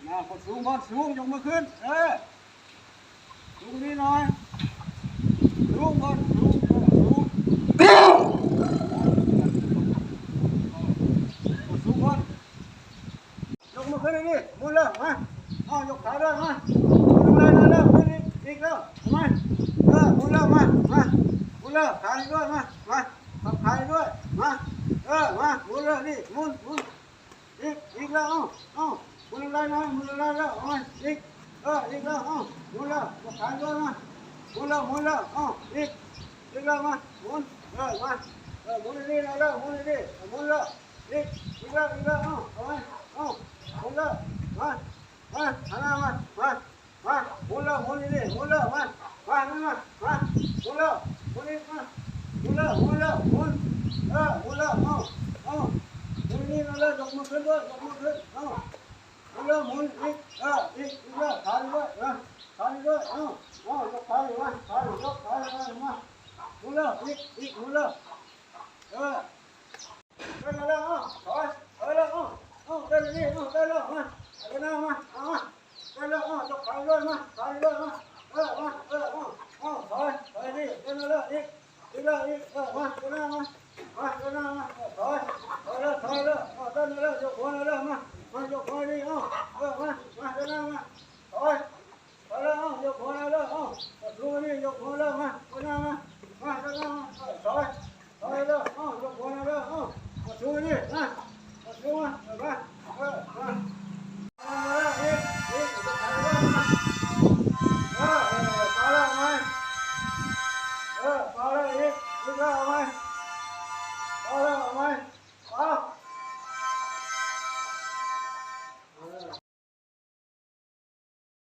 ໜ້າກດສູງກ່ອນ ສູງ ຍົກມືຂຶ້ນ ເອີ ສູງນີ້ໜ້ອຍ ສູງກ່ອນ ສູງ ເອີ ສູງ ກດສູງກ່ອນ ຍົກມືຂຶ້ນນີ້ ໝູນເລີຍ ມາ ເອົາ ຍົກຂາເລີຍ ມາ ໝູນລົງໄດ້ເລີຍ ໝູນອີກ ອີກແລ້ວ ເອົາໃໝ່ ເອີ ໝູນເລີຍ ມາ ມາ ໝູນເລີຍ ຂານີ້ດ້ວຍ ມາ ມາ ຂັບຂານີ້ດ້ວຍ ມາ ເອີ ມາ ໝູນເລີຍ ນີ້ ໝູນ ໝູນ ອີກ ອີກແລ້ວ ເອົາ ເອົາ ໝູນໄດ້ແລ້ວ ໝູນໄດ້ແລ້ວ ເອົາ ອີກ ເອີ ອີກແລ້ວ ເອົາ ໝູນແລ້ວ ຂາຍເລີຍ ມາ ໝູນແລ້ວ ໝູນແລ້ວ ເອົາ ອີກ ອີກແລ້ວ ມາ ໝູນ ເອີ ມາ ເອີ ໝູນດີໆ ໄດ້ແລ້ວ ໝູນດີໆ ໝູນແລ້ວ ອີກ ອີກແລ້ວ ອີກແລ້ວ ເອົາ ເອົາ ໝູນແລ້ວ ມາ ມາ ຫັນໜ້າມາ ມາ ມາ ໝູນເລີຍ ໝູນດີໆ ໝູນເລີຍ ມາ ມາ ມາ ມາ ໝູນເລີຍ ໝູນອີກ ມາ ໝູນເລີຍ ໝູນເລີຍ ໝູນ ເອີ ໝູນເລີຍ ເອົາ ເອົາ ໝູນດີໆ ເອົາເລີຍ ຍົກມືຂຶ້ນດ້ວຍ ຍົກມືຂຶ້ນ ເອົາ ໝູນເລີຍ ໝູນອີກ ເອີ ອີກ ອີກເລີຍ ຂານີ້ດ້ວຍ ເອີ ຂານີ້ດ້ວຍ ເອົາ ເອົາ ຍົກຂານີ້ມາ ຂານີ້ ຍົກຂານີ້ມາ ໝູນເລີຍ ອີກ ອີກ ໝູນເລີຍ ເອີ ເດີນມາແລ້ວ ເອົາ ຖອຍ ຖອຍແລ້ວ ເອົາ ເອົາ ເດີນນີ້ ເອົາ ເດີນແລ້ວ ມາ ເດີນໜ້າມາ ເອົາ ມາ ເດີນແລ້ວ ເອົາ ຍົກຂານີ້ເລີຍ ມາ ຂານີ້ເລີຍ ມາ ເອີ ມາ ເອີ ເອົາ ເອົາ ຖອຍ ຖອຍນີ້ ເດີນມາເລີຍ ອີກ ເດີນເລີຍ ອີກ ເອີ ມາ ເດີນໜ້າມາ ມາ ເດີນໜ້າມາ ເອີ ຖອຍ ຖອຍເລີຍ ຖອຍເລີຍ ເອີ ເດີນມາເລີຍ ຍົກຫົວມາເລີຍ ມາ ມາ ຍົກຫົວນີ້ ເອົາ ເອີ ມາ ມາ ເດີນໜ້າມາ ຖອຍ ໄປແລ້ວ ເອົາ ຍົກຫົວແລ້ວເດີ ເອົາ ປະຕູນີ້ ຍົກຫົວແລ້ວ ມາ ເດີນໜ້າມາ ມາ ເດີນໜ້າມາ ເອີ ຖອຍ ຖອຍເດີ ເອົາ ຍົກຫົວແລ້ວເດີ ເອົາ ປະຕູນີ້ ມາ ປະຕູມາ ເອີ ມາ ເອີ ມາ